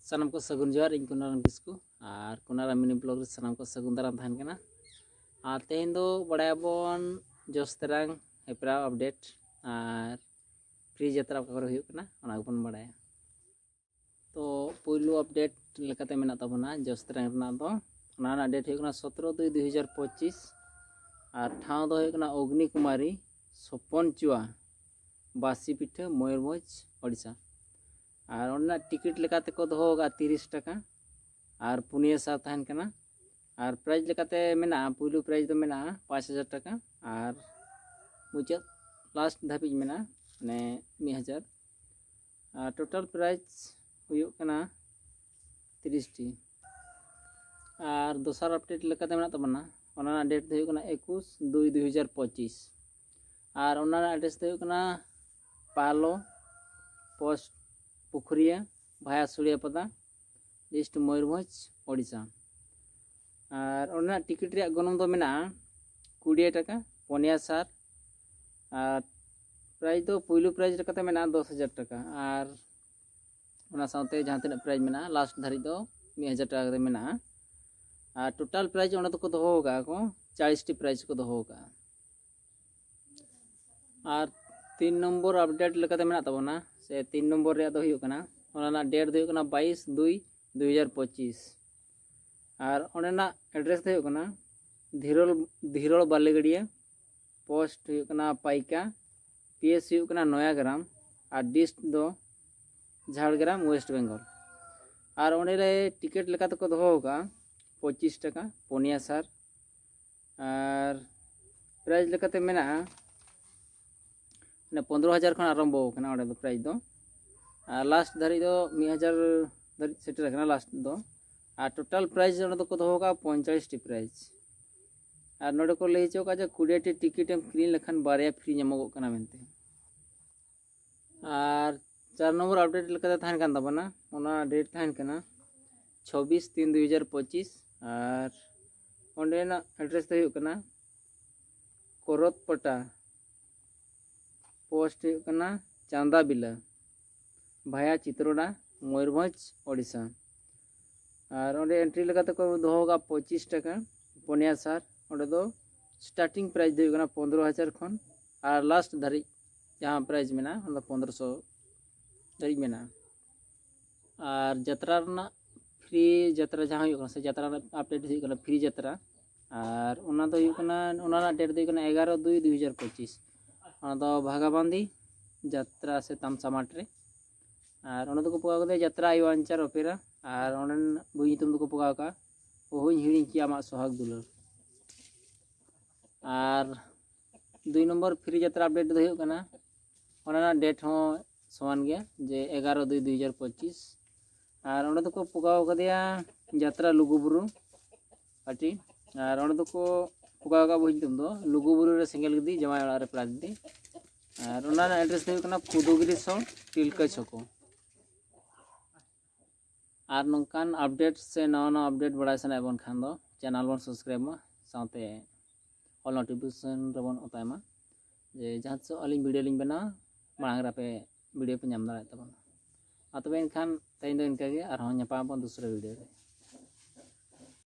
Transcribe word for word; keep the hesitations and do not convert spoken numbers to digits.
ᱥᱟᱱᱟᱢ ᱠᱚ ᱥᱟᱹᱜᱩᱱ ᱡᱚᱦᱟᱨ᱾ ᱤᱧ ᱠᱩᱱᱟᱨᱟᱢ ᱠᱤᱥᱠᱩ ᱟᱨ ᱠᱩᱱᱟᱨᱟᱢ ᱢᱤᱱᱤ ᱵᱞᱚᱜ ᱨᱮ ᱥᱟᱱᱟᱢ ᱠᱚ ᱥᱟᱹᱜᱩᱱ ᱫᱟᱨᱟᱢ ᱛᱟᱦᱮᱱ ᱠᱟᱱᱟ᱾ ᱟᱨ ᱛᱮᱦᱮᱧ ᱫᱚ ᱵᱟᱲᱟᱭᱟᱵᱚᱱ ᱡᱚᱥ ᱛᱮᱨᱟᱝ ᱦᱮᱯᱨᱟᱣ ᱟᱯᱰᱮᱴ ᱟᱨ ᱯᱷᱨᱤ ᱡᱟᱛᱨᱟ ᱚᱠᱟ ᱠᱚᱨᱮ ᱦᱩᱭᱩᱜ ᱠᱟᱱᱟ, ᱚᱱᱟ ᱜᱮᱵᱚᱱ ᱵᱟᱲᱟᱭᱟ᱾ ᱛᱚ ᱯᱩᱭᱞᱩ ᱟᱯᱰᱮᱴ ᱞᱮᱠᱟᱛᱮ ᱢᱮᱱᱟᱜ ᱛᱟᱵᱚᱱᱟ ᱡᱚᱥ ᱛᱮᱨᱟᱝ ᱨᱮᱱᱟᱜ ᱫᱚ, ᱚᱱᱟ ᱨᱮᱱᱟᱜ ᱰᱮᱴ ᱦᱩᱭᱩᱜ ᱠᱟᱱᱟ ᱥᱚᱛᱨᱚ ᱫᱩᱭ ᱫᱩᱭ ᱦᱟᱡᱟᱨ ᱯᱚᱸᱪᱤᱥ᱾ ᱟᱨ ᱴᱷᱟᱶ ᱫᱚ ᱦᱩᱭᱩᱜ ᱠᱟᱱᱟ ᱚᱜᱽᱱᱤ ᱠᱩᱢᱟᱨᱤ ᱥᱚᱯᱚᱱ ᱪᱩᱣᱟ, ᱵᱟᱥᱤ ᱯᱤᱴᱷᱟᱹ, ᱢᱚᱭᱩᱨᱵᱷᱚᱸᱡᱽ, ᱳᱰᱤᱥᱟ᱾ ᱟᱨ ᱚᱸᱰᱮᱱᱟᱜ ᱴᱤᱠᱤᱴ ᱞᱮᱠᱟ ᱛᱮᱠᱚ ᱫᱚᱦᱚ ᱟᱠᱟᱫᱼᱟ ᱛᱤᱨᱤᱥ ᱴᱟᱠᱟ᱾ ᱟᱨ ᱯᱩᱱᱭᱟᱹ ᱥᱟᱨ ᱛᱟᱦᱮᱱ ᱠᱟᱱᱟ᱾ ᱟᱨ ᱯᱨᱟᱭᱤᱡᱽ ᱞᱮᱠᱟᱛᱮ ᱢᱮᱱᱟᱜᱼᱟ, ᱯᱩᱭᱞᱩ ᱯᱨᱟᱭᱤᱡᱽ ᱫᱚ ᱢᱮᱱᱟᱜᱼᱟ ᱯᱟᱸᱪ ᱦᱟᱡᱟᱨ ᱴᱟᱠᱟ᱾ ᱟᱨ ᱢᱩᱪᱟᱹᱫ ᱞᱟᱥᱴ ᱫᱷᱟᱹᱵᱤᱡ ᱢᱮᱱᱟᱜᱼᱟ, ᱢᱟᱱᱮ ᱢᱤᱫ ᱦᱟᱡᱟᱨ᱾ ᱟᱨ ᱴᱳᱴᱟᱞ ᱯᱨᱟᱭᱤᱡᱽ ᱦᱩᱭᱩᱜ ᱠᱟᱱᱟ ᱛᱤᱨᱤᱥ ᱴᱤ᱾ ᱟᱨ ᱫᱚᱥᱟᱨ ᱟᱯᱰᱮᱴ ᱞᱮᱠᱟᱛᱮ ᱢᱮᱱᱟᱜ ᱛᱟᱵᱚᱱᱟ, ᱚᱱᱟ ᱨᱮᱱᱟᱜ ᱰᱮᱴ ᱫᱚ ᱦᱩᱭᱩᱜ ᱠᱟᱱᱟ ᱮᱠᱩᱥ ᱫᱩᱭ ᱫᱩᱭ ᱦᱟᱡᱟᱨ ᱯᱚᱸᱪᱤᱥ᱾ ᱟᱨ ᱚᱱᱟ ᱨᱮᱱᱟᱜ ᱮᱰᱨᱮᱥ ᱫᱚ ᱦᱩᱭᱩᱜ ᱠᱟᱱᱟ ᱯᱟᱞᱚ, ᱯᱳᱥᱴ ᱯᱩᱠᱷᱩᱨᱤᱭᱟᱹ, ᱵᱷᱟᱭᱟ ᱥᱩᱲᱤᱭᱟᱯᱟᱫᱟ, ᱰᱤᱥᱴ ᱢᱚᱭᱩᱨᱵᱷᱚᱸᱡᱽ, ᱳᱰᱤᱥᱟ᱾ ᱟᱨ ᱚᱸᱰᱮᱱᱟᱜ ᱴᱤᱠᱤᱴ ᱨᱮᱭᱟᱜ ᱜᱚᱱᱚᱝ ᱫᱚ ᱢᱮᱱᱟᱜᱼᱟ ᱠᱩᱲᱤ ᱴᱟᱠᱟ, ᱯᱚᱱᱭᱟ ᱥᱟᱨ᱾ ᱟᱨ ᱯᱨᱟᱭᱤᱡᱽ ᱫᱚ ᱯᱩᱭᱞᱩ ᱯᱨᱟᱭᱤᱡᱽ ᱞᱮᱠᱟᱛᱮ ᱢᱮᱱᱟᱜᱼᱟ ᱫᱚᱥ ᱦᱟᱡᱟᱨ ᱴᱟᱠᱟ᱾ ᱟᱨ ᱚᱱᱟ ᱥᱟᱶᱛᱮ ᱡᱟᱦᱟᱸ ᱛᱤᱱᱟᱹᱜ ᱯᱨᱟᱭᱤᱡᱽ ᱢᱮᱱᱟᱜᱼᱟ, ᱞᱟᱥᱴ ᱫᱷᱟᱹᱨᱤᱡ ᱫᱚ ᱢᱤᱫ ᱦᱟᱡᱟᱨ ᱴᱟᱠᱟ ᱠᱟᱛᱮ ᱢᱮᱱᱟᱜᱼᱟ᱾ ᱟᱨ ᱴᱳᱴᱟᱞ ᱯᱨᱟᱭᱤᱡᱽ ᱚᱸᱰᱮ ᱫᱚᱠᱚ ᱫᱚᱦᱚ ᱟᱠᱟᱫᱼᱟ ᱠᱚ, ᱪᱟᱲᱤᱥ ᱴᱤ ᱯᱨᱟᱭᱤᱡᱽ ᱠᱚ ᱫᱚᱦᱚ ᱟᱠᱟᱫᱼᱟ᱾ ᱟᱨ ᱛᱤᱱ ᱱᱚᱢᱵᱚᱨ ᱟᱯᱰᱮᱴ ᱞᱮᱠᱟᱛᱮ ᱢᱮᱱᱟᱜ ᱛᱟᱵᱚᱱᱟ, ᱥᱮ ᱛᱤᱱ ᱱᱚᱢᱵᱚᱨ ᱨᱮᱭᱟᱜ ᱫᱚ ᱦᱩᱭᱩᱜ ᱠᱟᱱᱟ, ᱚᱱᱟ ᱨᱮᱱᱟᱜ ᱰᱮᱴ ᱫᱚ ᱦᱩᱭᱩᱜ ᱠᱟᱱᱟ ᱵᱟᱭᱤᱥ ᱫᱩᱭ ᱫᱩᱭ ᱦᱟᱡᱟᱨ ᱯᱚᱸᱪᱤᱥ᱾ ᱟᱨ ᱚᱸᱰᱮᱱᱟᱜ ᱮᱰᱨᱮᱥ ᱫᱚ ᱦᱩᱭᱩᱜ ᱠᱟᱱᱟ ᱫᱷᱤᱨᱳᱞ, ᱫᱷᱤᱨᱳᱲ ᱵᱟᱞᱮᱜᱟᱹᱲᱤᱭᱟᱹ, ᱯᱳᱥᱴ ᱦᱩᱭᱩᱜ ᱠᱟᱱᱟ ᱯᱟᱭᱠᱟ, ᱯᱤ ᱮᱥ ᱦᱩᱭᱩᱜ ᱠᱟᱱᱟ ᱱᱚᱭᱟᱜᱨᱟᱢ, ᱟᱨ ᱰᱤᱥᱴ ᱫᱚ ᱡᱷᱟᱲᱜᱨᱟᱢ, ᱳᱭᱮᱥᱴ ᱵᱮᱝᱜᱚᱞ᱾ ᱟᱨ ᱚᱸᱰᱮ ᱨᱮ ᱴᱤᱠᱤᱴ ᱞᱮᱠᱟ ᱛᱮᱠᱚ ᱫᱚᱦᱚ ᱟᱠᱟᱫᱼᱟ ᱯᱚᱸᱪᱤᱥ ᱴᱟᱠᱟ, ᱯᱚᱱᱭᱟ ᱥᱟᱨ᱾ ᱟᱨ ᱯᱨᱟᱭᱤᱡᱽ ᱞᱮᱠᱟᱛᱮ ᱢᱮᱱᱟᱜᱼᱟ, ᱢᱟᱱᱮ ᱯᱚᱱᱫᱽᱨᱚ ᱦᱟᱡᱟᱨ ᱠᱷᱚᱱ ᱟᱨᱟᱢᱵᱚ ᱟᱠᱟᱱᱟ ᱚᱸᱰᱮ ᱫᱚ ᱯᱨᱟᱭᱤᱡᱽ ᱫᱚ᱾ ᱟᱨ ᱞᱟᱥᱴ ᱫᱷᱟᱹᱨᱤᱡ ᱫᱚ ᱢᱤᱫ ᱦᱟᱡᱟᱨ ᱫᱷᱟᱹᱨᱤᱡ ᱥᱮᱴᱮᱨ ᱟᱠᱟᱱᱟ ᱞᱟᱥᱴ ᱫᱚ᱾ ᱟᱨ ᱴᱳᱴᱟᱞ ᱯᱨᱟᱭᱤᱡᱽ ᱚᱸᱰᱮ ᱫᱚᱠᱚ ᱫᱚᱦᱚ ᱟᱠᱟᱫᱼᱟ ᱯᱚᱧᱪᱟᱞᱤᱥ ᱴᱤ ᱯᱨᱟᱭᱤᱡᱽ᱾ ᱟᱨ ᱱᱚᱰᱮ ᱠᱚ ᱞᱟᱹᱭ ᱦᱚᱪᱚ ᱟᱠᱟᱫᱼᱟ ᱡᱮ ᱠᱩᱲᱤ ᱴᱤ ᱴᱤᱠᱤᱴ ᱮᱢ ᱠᱤᱨᱤᱧ ᱞᱮᱠᱷᱟᱱ ᱵᱟᱨᱭᱟ ᱯᱷᱨᱤ ᱧᱟᱢᱚᱜᱚᱜ ᱠᱟᱱᱟ ᱢᱮᱱᱛᱮ᱾ ᱟᱨ ᱪᱟᱨ ᱱᱚᱢᱵᱚᱨ ᱟᱯᱰᱮᱴ ᱞᱮᱠᱟᱛᱮ ᱛᱟᱦᱮᱱ ᱠᱟᱱ ᱛᱟᱵᱚᱱᱟ, ᱚᱱᱟ ᱰᱮᱴ ᱛᱟᱦᱮᱱ ᱠᱟᱱᱟ ᱪᱷᱚᱵᱵᱤᱥ ᱛᱤᱱ ᱫᱩᱭ ᱦᱟᱡᱟᱨ ᱯᱚᱸᱪᱤᱥ᱾ ᱟᱨ ᱚᱸᱰᱮᱱᱟᱜ ᱮᱰᱨᱮᱥ ᱫᱚ ᱦᱩᱭᱩᱜ ᱠᱟᱱᱟ ᱠᱚᱨᱚᱛᱯᱟᱴᱟ, ᱯᱳᱥᱴ ᱦᱩᱭᱩᱜ ᱠᱟᱱᱟ ᱪᱟᱸᱫᱟᱵᱤᱞᱟ, ᱵᱷᱟᱭᱟ ᱪᱤᱛᱨᱚᱰᱟ, ᱢᱚᱭᱩᱨᱵᱷᱚᱸᱡᱽ, ᱳᱰᱤᱥᱟ᱾ ᱟᱨ ᱚᱸᱰᱮ ᱮᱱᱴᱨᱤ ᱞᱮᱠᱟᱛᱮ ᱠᱚ ᱫᱚᱦᱚ ᱟᱠᱟᱫᱼᱟ ᱯᱚᱸᱪᱤᱥ ᱴᱟᱠᱟ ᱯᱚᱱᱭᱟ ᱥᱟᱨ᱾ ᱚᱸᱰᱮ ᱫᱚ ᱥᱴᱟᱨᱴᱤᱝ ᱯᱨᱟᱭᱤᱡᱽ ᱫᱚ ᱦᱩᱭᱩᱜ ᱠᱟᱱᱟ ᱯᱚᱱᱫᱽᱨᱚ ᱦᱟᱡᱟᱨ ᱠᱷᱚᱱ ᱟᱨ ᱞᱟᱥᱴ ᱫᱷᱟᱹᱨᱤᱡ ᱡᱟᱦᱟᱸ ᱯᱨᱟᱭᱤᱡᱽ ᱢᱮᱱᱟᱜᱼᱟ, ᱚᱱᱟ ᱫᱚ ᱯᱚᱱᱫᱽᱨᱚᱥᱚ ᱫᱷᱟᱹᱨᱤᱡ ᱢᱮᱱᱟᱜᱼᱟ᱾ ᱟᱨ ᱡᱟᱛᱨᱟ ᱨᱮᱱᱟᱜ ᱯᱷᱨᱤ ᱡᱟᱛᱨᱟ ᱡᱟᱦᱟᱸ ᱦᱩᱭᱩᱜ ᱠᱟᱱᱟ, ᱥᱮ ᱡᱟᱛᱨᱟ ᱨᱮᱱᱟᱜ ᱟᱯᱰᱮᱴ ᱦᱩᱭᱩᱜ ᱠᱟᱱᱟ ᱯᱷᱨᱤ ᱡᱟᱛᱨᱟ᱾ ᱟᱨ ᱚᱱᱟ ᱫᱚ ᱦᱩᱭᱩᱜ ᱠᱟᱱᱟ, ᱚᱱᱟ ᱨᱮᱱᱟᱜ ᱰᱮᱴ ᱫᱚ ᱦᱩᱭᱩᱜ ᱠᱟᱱᱟ ᱮᱜᱟᱨᱚ ᱫᱩᱭ ᱫᱩᱭ ᱦᱟᱡᱟᱨ ᱯᱚᱸᱪᱤᱥ᱾ ᱚᱱᱟ ᱫᱚ ᱵᱷᱟᱜᱟᱵᱟᱱᱫᱤ ᱡᱟᱛᱨᱟ ᱥᱮ ᱛᱟᱢᱥᱟ ᱢᱟᱴᱷ ᱨᱮ᱾ ᱟᱨ ᱚᱸᱰᱮ ᱫᱚᱠᱚ ᱯᱚᱠᱟᱣ ᱠᱟᱫᱟ ᱡᱟᱛᱨᱟ ᱟᱭᱳ ᱟᱧᱪᱟᱨ ᱚᱯᱮᱨᱟ᱾ ᱟᱨ ᱚᱸᱰᱮᱱ ᱵᱳᱭ ᱧᱩᱛᱩᱢ ᱫᱚᱠᱚ ᱯᱚᱠᱟᱣ ᱠᱟᱜᱼᱟ ᱚᱦᱚᱧ ᱦᱤᱲᱤᱧ ᱠᱮᱭᱟ ᱟᱢᱟᱜ ᱥᱚᱦᱟᱜᱽ ᱫᱩᱞᱟᱹᱲ᱾ ᱟᱨ ᱫᱩᱭ ᱱᱚᱢᱵᱚᱨ ᱯᱷᱨᱤ ᱡᱟᱛᱨᱟ ᱟᱯᱰᱮᱴ ᱫᱚ ᱦᱩᱭᱩᱜ ᱠᱟᱱᱟ, ᱚᱱᱟ ᱨᱮᱱᱟᱜ ᱰᱮᱴ ᱦᱚᱸ ᱥᱚᱢᱟᱱ ᱜᱮᱭᱟ, ᱡᱮ ᱮᱜᱟᱨᱚ ᱫᱩᱭ ᱫᱩᱭ ᱦᱟᱡᱟᱨ ᱯᱚᱸᱪᱤᱥ᱾ ᱟᱨ ᱚᱸᱰᱮ ᱫᱚᱠᱚ ᱯᱚᱠᱟᱣ ᱠᱟᱫᱮᱭᱟ ᱡᱟᱛᱨᱟ ᱞᱩᱜᱩᱵᱩᱨᱩ ᱯᱟᱴᱤ᱾ ᱟᱨ ᱚᱸᱰᱮ ᱫᱚᱠᱚ ᱯᱚᱠᱟᱣ ᱠᱟᱜᱼᱟ ᱵᱳᱭ ᱧᱩᱛᱩᱢ ᱫᱚ ᱞᱩᱜᱩᱵᱩᱨᱩ ᱨᱮ ᱥᱮᱸᱜᱮᱞ ᱜᱤᱫᱤ, ᱡᱟᱶᱟᱭ ᱚᱲᱟᱜ ᱨᱮ ᱯᱨᱟᱭᱤᱡᱽ ᱜᱤᱫᱤ᱾ ᱟᱨ ᱚᱱᱟ ᱨᱮᱱᱟᱜ ᱮᱰᱨᱮᱥ ᱫᱚ ᱦᱩᱭᱩᱜ ᱠᱟᱱᱟ ᱠᱩᱫᱩᱜᱤᱨᱤ ᱥᱚ, ᱴᱤᱞᱠᱟᱹ ᱪᱷᱚᱠᱚ᱾ ᱟᱨ ᱱᱚᱝᱠᱟᱱ ᱟᱯᱰᱮᱴ ᱥᱮ ᱱᱟᱣᱟ ᱱᱟᱣᱟ ᱟᱯᱰᱮᱴ ᱵᱟᱲᱟᱭ ᱥᱟᱱᱟᱭᱮᱫ ᱵᱚᱱ ᱠᱷᱟᱱ ᱫᱚ ᱪᱮᱱᱮᱞ ᱵᱚᱱ ᱥᱟᱵᱥᱠᱨᱟᱭᱤᱵ ᱢᱟ, ᱥᱟᱶᱛᱮ ᱚᱞ ᱱᱳᱴᱤᱯᱷᱤᱠᱮᱥᱚᱱ ᱨᱮᱵᱚᱱ ᱚᱛᱟᱭ ᱢᱟ, ᱡᱮ ᱡᱟᱦᱟᱸ ᱛᱤᱥᱚᱜ ᱟᱹᱞᱤᱧ ᱵᱷᱤᱰᱤᱭᱳ ᱞᱤᱧ ᱵᱮᱱᱟᱣᱟ, ᱢᱟᱲᱟᱝ ᱨᱮ ᱟᱯᱮ ᱵᱷᱤᱰᱤᱭᱳ ᱯᱮ ᱧᱟᱢ ᱫᱟᱲᱮᱭᱟᱜ ᱛᱟᱵᱚᱱᱟ᱾ ᱢᱟ ᱛᱚᱵᱮ ᱮᱱᱠᱷᱟᱱ ᱛᱮᱦᱮᱧ ᱫᱚ ᱤᱱᱠᱟᱹ ᱜᱮ, ᱟᱨᱦᱚᱸ ᱧᱟᱯᱟᱢ ᱟᱵᱚᱱ ᱫᱚᱥᱨᱟ ᱵᱷᱤᱰᱤᱭᱳ ᱨᱮ᱾